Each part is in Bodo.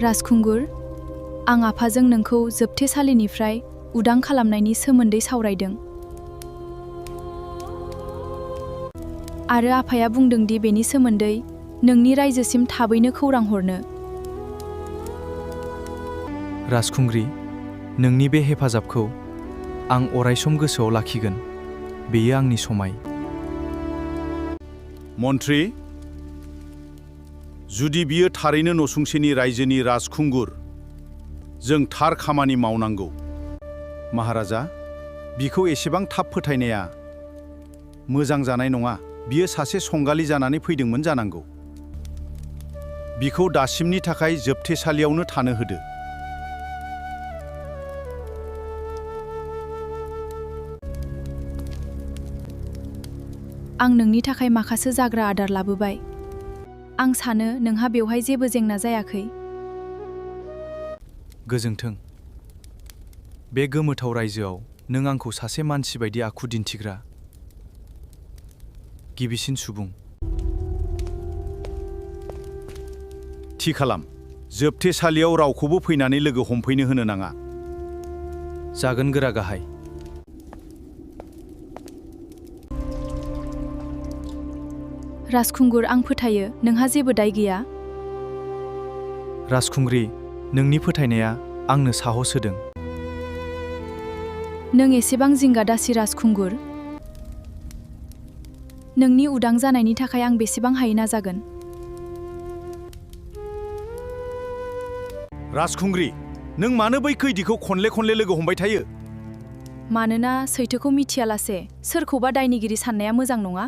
राजखुंगुर, आं आफाजों नोंखौ जोबथेसालिनिफ्राय उदां खालामनायनि सोमोन्दै सावरायदों। आरो आफाया बुंदों दि बेनि सोमोन्दै नोंनि रायजोसिम थाबैनो खौरां हरनो। राजखुंग्रि, नोंनि बे हेफाजाबखौ आं अरायसम गोसोआव लाखिगोन। बेयो आंनि समाय। मन्त्रि, जुदि बियो थारैनो नसुंसेनि रायजोनि राजखुंगुर, जों थार खामानि मावनांगौ। महाराजा, बिखौ एसेबां थाब फोथायनाया मोजां जानाय नङा। बियो सासे संगालि जानानै फैदोंमोन जानांगौ। बिखौ दासिमनि थाखाय जोबथेसालियावनो थानो होदो। आं नोंनि थाखाय माखासे जाग्रा आदार लाबोबाय। आं सानो नोंहा बेवहाय जेबो जेंना जायाखै। गोजोन्थों। बे गोमोथाव रायजोआव नों आंखौ सासे मानसि बायदि आखु दिन्थिग्रा गिबिसिन सुबुं। थि खालाम, जोबथेसालियाव रावखौबो फैनानै लोगो हमफैनो होनो नाङा। जागोन गोरा गाहाय। राजखुंगुर, आं फोथायो नोंहा जेबो दाय गैया। राजखुंग्रि, नोंनि फोथायनाया आंनो साहस होदों। नों एसेबां जिंगा दासि राजखुंगुर। नोंनि उदां जानायनि थाखाय आं बेसेबां हायो नाजागोन। राजखुंग्रि, नों मानो बै खैदिखौ खनले खनले लोगो हमबाय थायो? मानोना सैथोखौ मिथियालासे सोरखौबा दायनिगिरि साननाया मोजां नङा।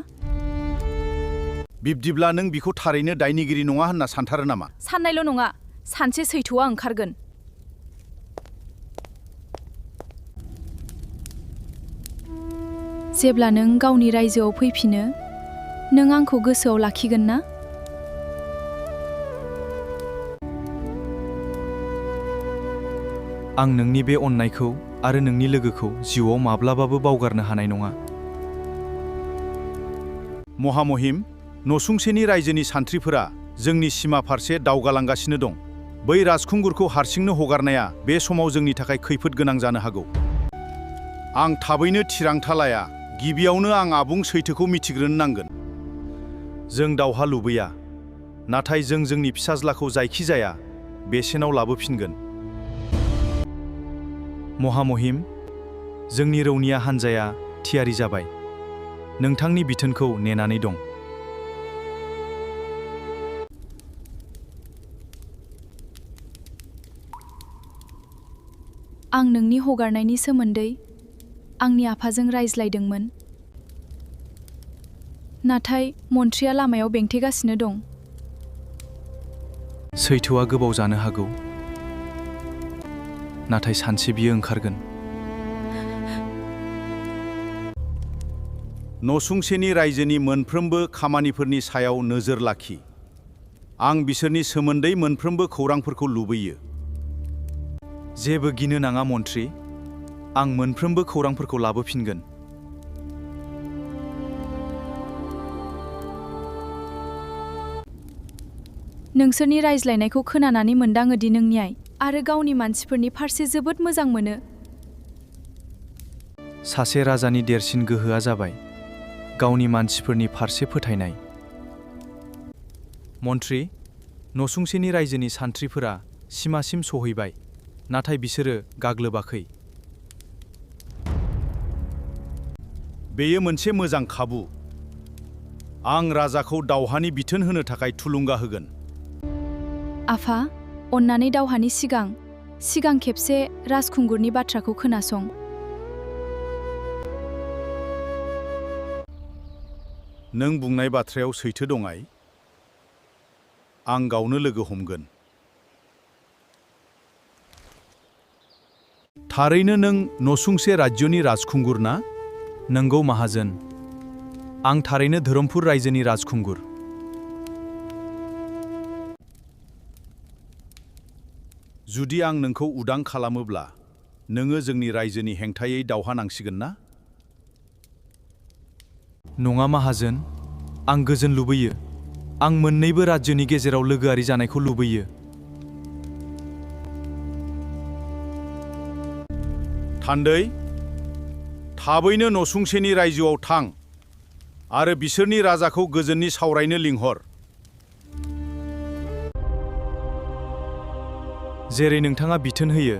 बिब्दिब्ला नों बिखौ थारैनो दायनिगिरि नङा होनना सानथारो नामा? साननायल' नङा, सानसे सैथोआ ओंखारगोन। जेब्ला नों गावनि रायजोआव फैफिनो, नों आंखौ गोसोआव लाखिगोन ना? आं नोंनि बे अननायखौ आरो नोंनि लोगोखौ जिउआव माब्लाबाबो बावगारनो हानाय नङा। महामहिम, नसुंसेनि रायजोनि सान्थ्रिफोरा जोंनि सिमा फारसे दावगालांगासिनो दं। बै राजखुंगुरखौ हारसिंनो हगारनाया बे समाव जोंनि थाखाय खैफोद गोनां जानो हागौ। आं थाबैनो थिरांथा लाया। गिबियावनो आं आबुं सैथोखौ मिथिग्रोनो नांगोन। जों दावहा लुबैया, नाथाय जों जोंनि फिसाज्लाखौ जायखिजाया बेसेनाव लाबोफिनगोन। महामहिम, जोंनि रौनिया हान्जाया थियारि जाबाय। नोंथांनि बिथोनखौ नेनानै दं। आं नोंनि हगारनायनि सोमोन्दै आंनि आफाजों रायज्लायदोंमोन। नाथाय मन्थ्रिया लामायाव बेंथेगासिनो दं। सैथोआ गोबाव जानो हागौ, नाथाय सानसे बियो ओंखारगोन। नसुंसेनि रायजोनि मोनफ्रोमबो खामानिफोरनि सायाव नोजोर लाखि। आं बिसोरनि सोमोन्दै मोनफ्रोमबो खौरांफोरखौ लुबैयो। जेबो गिनो नाङा मन्थ्रि। आं मोनफ्रोमबो खौरांफोरखौ लाबोफिनगोन। नोंसोरनि रायज्लायनायखौ खोनानानै मोनदाङो दि नों न्याय आरो गावनि मानसिफोरनि फारसे जोबोद मोजां मोनो। सासे राजानि देरसिन गोहोआ जाबाय गावनि मानसिफोरनि फारसे फोथायनाय। मन्थ्रि, नसुंसेनि रायजोनि सान्थ्रिफोरा सिमासिम सौहैबाय, नाथाय बिसोरो गाग्लोबाखै। बेयो मोनसे मोजां खाबु। आं राजाखौ दावहानि बिथोन होनो थाखाय थुलुंगा होगोन। आफा, अन्नानै दावहानि सिगां खेबसे राजखुंगुरनि बाथ्राखौ खोनासं। नों बुंनाय बाथ्रायाव सैथो दं आइ। आं गावनो लोगो हमगोन। थारैनो नों नसुंसे राज्योनि राजखुंगुर ना? नंगौ माहाजोन। आं थारैनो धोरोमपुर रायजोनि राजखुंगुर। जुदि आं नोंखौ उदां खालामोब्ला, नोङो जोंनि रायजोनि हेंथायै दावहा नांसिगोन ना? नङा माहाजोन, आं गोजोन लुबैयो। आं मोन्नैबो राज्योनि गेजेराव लोगोआरि जानायखौ लुबैयो। थान्दै, थाबैनो नसुंसेनि रायजोआव थां आरो बिसोरनि राजाखौ गोजोननि सावरायनो लिंहर। जेरै नोंथाङा बिथोन होयो,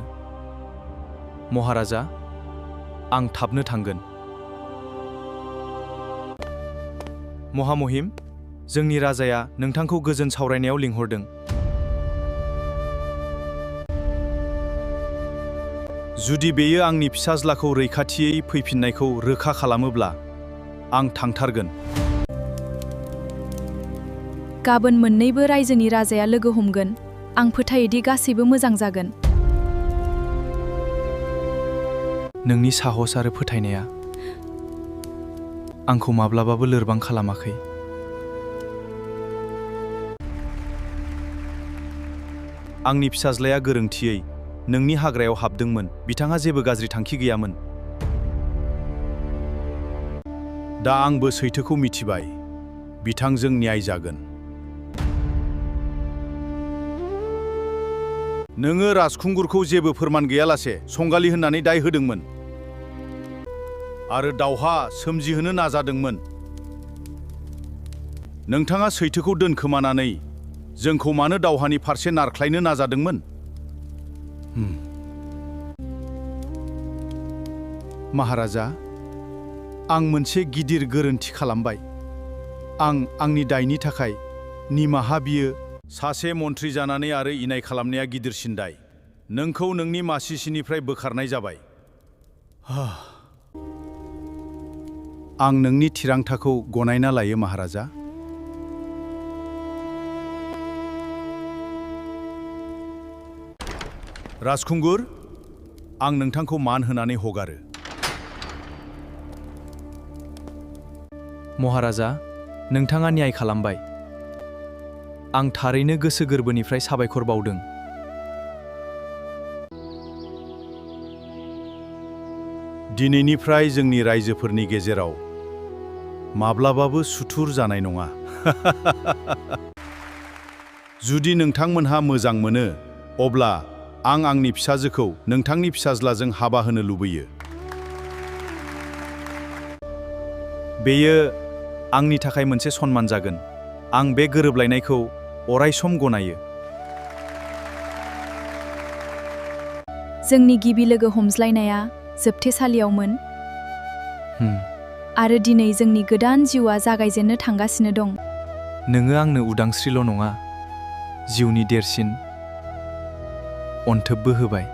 महाराजा, आं थाबनो थांगोन। महामहिम, जोंनि राजाया नोंथांखौ गोजोन सावरायनायाव लिंहरदों। जुदि बेयो आंनि फिसाज्लाखौ रैखाथियै फैफिननायखौ रोखा खालामोब्ला आं थांथारगोन। गाबोन मोन्नैबो रायजोनि राजाया लोगो हमगोन। आं फोथायोदि गासैबो मोजां जागोन। नोंनि साहस आरो फोथायनाया आंखौ माब्लाबाबो लोरबां खालामाखै। आंनि फिसाज्लाया गोरोन्थियै नोंनि हाग्रायाव हाबदोंमोन। बिथांहा जेबो गाज्रि थांखि गैयामोन। दा आंबो सैथोखौ मिथिबाय। बिथांजों न्याय जागोन। नोङो राजखुंगुरखौ जेबो फोरमान गैयालासे संगालि होननानै दाय होदोंमोन आरो दावहा सोमजिहोनो नाजादोंमोन। नोंथाङा सैथोखौ दोनखोमानानै जोंखौ मानो दावहानि फारसे नारख्लायनो नाजादोंमोन? महाराजा, आं मोनसे गिदिर गोरोन्थि खालामबाय। आं आंनि दायनि थाखाय निमाहा बियो। सासे मन्थ्रि जानानै आरो इनाय खालामनाया गिदिरसिन दाय। नोंखौ नोंनि मासिसिनिफ्राय बोखारनाय जाबाय। आं नोंनि थिरांथाखौ गनायना लायो महाराजा। राजखुंगुर, आं नोंथांखौ मान होनानै हगारो। महाराजा, नोंथाङा न्याय खालामबाय। आं थारैनो गोसो गोरबोनिफ्राय साबायखर बावदों। दिनैनिफ्राय जोंनि रायजोफोरनि गेजेराव माब्लाबाबो सुथुर जानाय नङा। जुदि नोंथांमोनहा मोजां मोनो, अब्ला आं आंनि फिसाजोखौ नोंथांनि फिसाज्लाजों हाबा होनो लुबैयो। बेयो आंनि थाखाय मोनसे सन्मान जागोन। आं बे गोरोबलायनायखौ अरायसम गनायो। जोंनि गिबि लोगो हमज्लायनाया जोबथेसालियावमोन। आरो दिनै जोंनि गोदान जिउआ जागायजेननो थांगासिनो दं। नोङो आंनो उदांस्रिल' नङा, जिउनि देरसिन अनथोबबो होबाय।